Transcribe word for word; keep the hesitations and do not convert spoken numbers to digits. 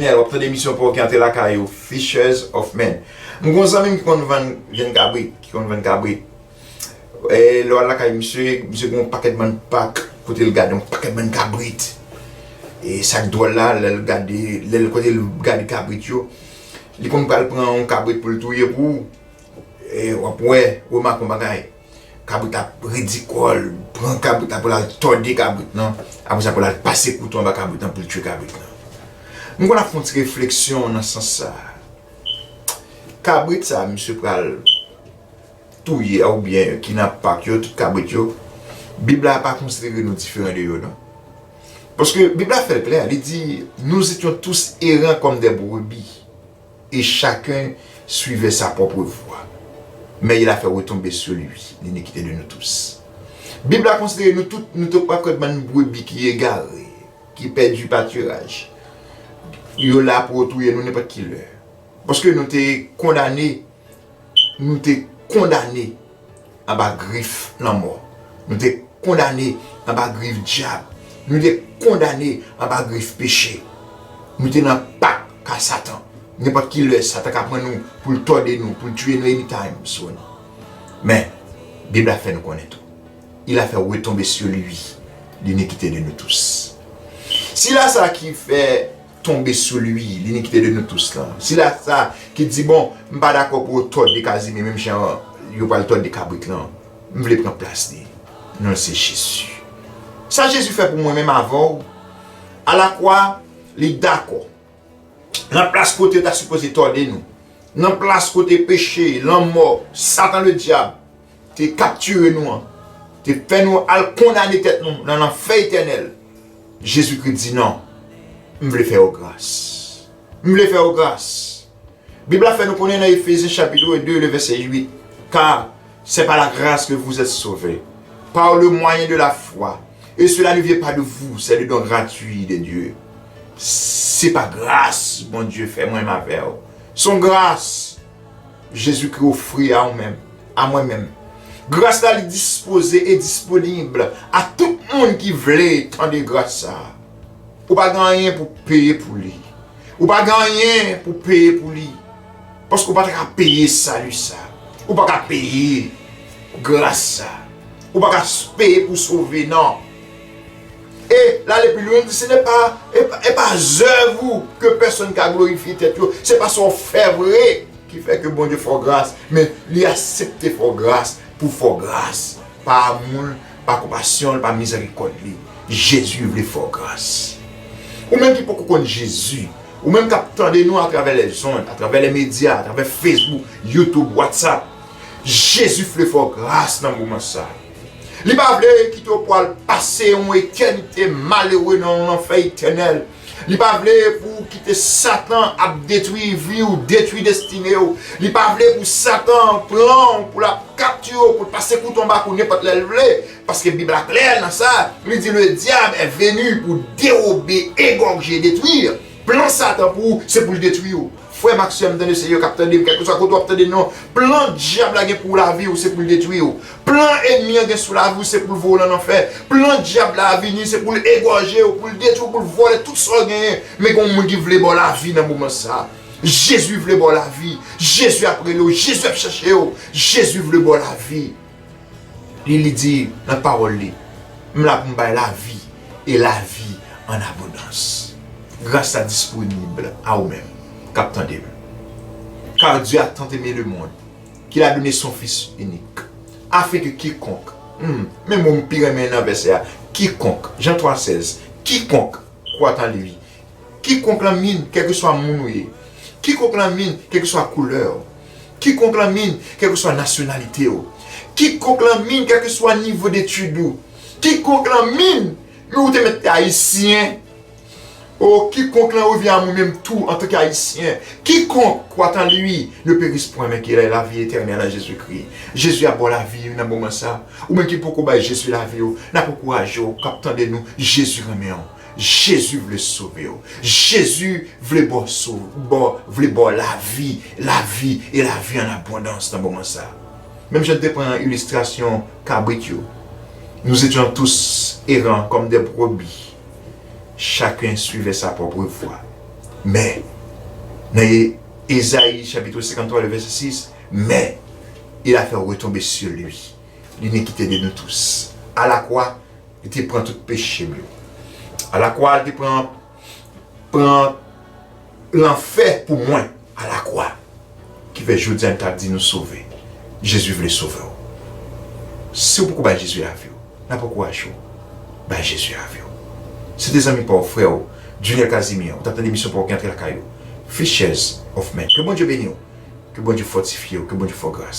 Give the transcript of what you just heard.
W ap tande emisyon pa w ki antre lakay ou, Fishers of Men. M gon zanmi m ki konn vann vyann kabrit, ki konn vann kabrit. E, lè w al lakay misye, misye gen yon pakèt bann pak, kote l gade yon pakèt bann kabrit. E sa k dwòl la, lè l gade, lè l kote l gade kabrit yo, li konn pral pran yon kabrit pou l touye pou ou. E w ap wè, remake yon bagay. Kabrit ap redi kò l, pran kabrit la pou l al tòde kabrit lan. Apre sa pou l al pase kouto anba kabrit lan pou l tiye kabrit lan. M konn ap fè yon ti refleksyon nan sans sa. Kabrit sa, misye pral touye a oubyen ki nan pak yo, tout kabrit yo, Bib la pa konsidere nou diferan de yo, non. Paske Bib la fè l klè, li di, nous étions tous errants comme des brebis, et chacun suivait sa propre voie. Mais il a fait retomber sur lui l'iniquité de nous tous. Bib la konsidere nou tout, nou tout pa kwè bann brebi ki egare, ki pèdi patiraj. Yo la pou yo touye nou nenpòt ki lè. Paske nou te kondane, nou te kondane anba grif lanmò. Nou te kondane anba grif dyab. Nou te kondane anba grif peche. Nou te nan pak a Satan. Nenpòt ki lè, Satan ka pran nou pou l tòde nou, pou l tiye nou anytime soon. Men, Bib la fè nou konnen tou. Il a fait retomber sur lui l'iniquité de nous tous. Sila sa ki fè tombe sou li, linikite de nou tous lan. Sila sa ki di, bon, m pa dakò pou yo tòde Kazimye menm jan yo pral tòde kabrit lan. M vle pran plas li. Non, se Jezi. Sa Jezi fè pou mwen menm avè w, alakwa, li dakò. Nan plas kote yo ta sipoze tòde nou. Nan plas kote peche, lanmò, Satan ledyab te kaptire nou an, te fè nou al kondane tèt nou nan lanfè etènèl, Jezikri di non, m vle fè yo gras. M vle fè yo gras. Bib la fè nou konnen nan Efezyen chapit de, le vèsè uit, car c'est par la grâce que vous êtes sauvés, par le moyen de la foi, et cela ne vient pas de vous, c'est le don gratuit de Dieu. Se pa gras Bondye fè mwen avè w. Se yon gras Jezikri ofri a ou menm, a mwen menm. Gras la li dispoze e disponib a tout moun ki vle tande gras sa. Ou pa gen anyen pou peye pou li. Ou pa gen anyen pou peye pou li. Paske ou pa ta ka peye sali sa. Ou pa ka peye gras sa. Ou pa ka peye pou sove, non. E l ale pi lwen, li di, ce n'est pas, et pas, et pas œuvre que personne ka glorifye tèt yo. Se pa sa w fè vre ki fè ke Bondye fè w gras, men li aksepte fè w gras pou fè w gras. Pa amou l, pa konpasyon l, pa mizerikòd li. Jezi vle fè w gras. Ou menm ki poko konn Jezi, ou menm k ap tande nou atravè lèzond, atravè lè medya, atravè Facebook, YouTube, WhatsApp, Jezi vle fè w gras nan moman sa. Li pa vle kite w pou al pase yon etènite malere nan yon lanfè etènèl. Li pa vle pou w kite Satan ap detwi vi w, detwi destine w. Li pa vle pou Satan pran w, pou l ap kaptire w, pou l pase kouto anba kou nenpòt lè l vle. Paske Bib la klè nan sa. Li di, le diable est venu pour dérober, égorger, détruire. Plan Satan pou ou, se pou l detwi w. Frè m ak sè m, tande, se yo k ap tande m, kèlkeswa kote w ap tande m nan, plan dyab la gen pou lavi w, se pou l detwi w. Plan ènmi an gen sou lavi w, se pou l voye w nan lanfè. Plan dyab la vini, se pou l egòje w, pou l detwi w, pou l vòlè tout sa w genyen. Men gen yon moun ki vle ba w lavi nan moman sa. Jezi vle ba w lavi. Jezi ap rele w. Jezi ap chèche w. Jezi vle ba w lavi. Li, li di nan pawòl li, m la pou m bay lavi, e lavi an abondans. Gras la disponib a ou menm k ap tande m. Car Dieu a tant aimé le monde, qu'il a donné son Fils unique, afin que quiconque, hmm, men mo m pi renmen nan vèsè a, quiconque, Jean trois seize, quiconque croit en lui, kikonk lan min, kèlkeswa moun ou ye. Kikonk lan min, kèlkeswa koulè w. Kikonk lan min, kèlkeswa nasyonalite w. Kikonk lan min, kèlkeswa nivo detid ou. Kikonk lan min, men ou te mèt te ayisyen. O, kikonk lan revyen a mwen menm tou, antanke ayisyen. Quiconque croit en lui ne périsse point, mais qu'il ait la vie éternelle en Jésus-Christ. Jezi ap ba w lavi nan moman sa. Ou menm ki poko bay Jezi lavi w, n ap ankouraje w, k ap tande nou, Jezi renmen w. Jezi vle sove w. Jezi vle ba w so-, ba w, vle ba w lavi, lavi e lavi an abondans nan moman sa. Menm jan n te pran ilistrasyon kabrit yo. Nous étions tous errants comme des brebis. Chacun suivait sa propre voie. Mais, nan Ezayi chapitre cinquante-trois, le verset six, mais il a fait retomber sur lui l'iniquité de nous tous. À la croix, li te pran tout peche m yo. À la croix, li te pran, pran lanfè pou mwen. À la croix. Ki fè jodi a m ta di nou sove. Jezi vle sove w. Si w poko bay Jezi lavi w, n ap ankouraje w. Bay Jezi lavi w. Se te zanmi pa w, frè w, Junior Casimir, ou t ap tande emisyon pa w ki antre lakay ou. Fishers of Men. Ke Bondye beni w. Ke Bondye fòtifye w. Ke Bondye fè w gras.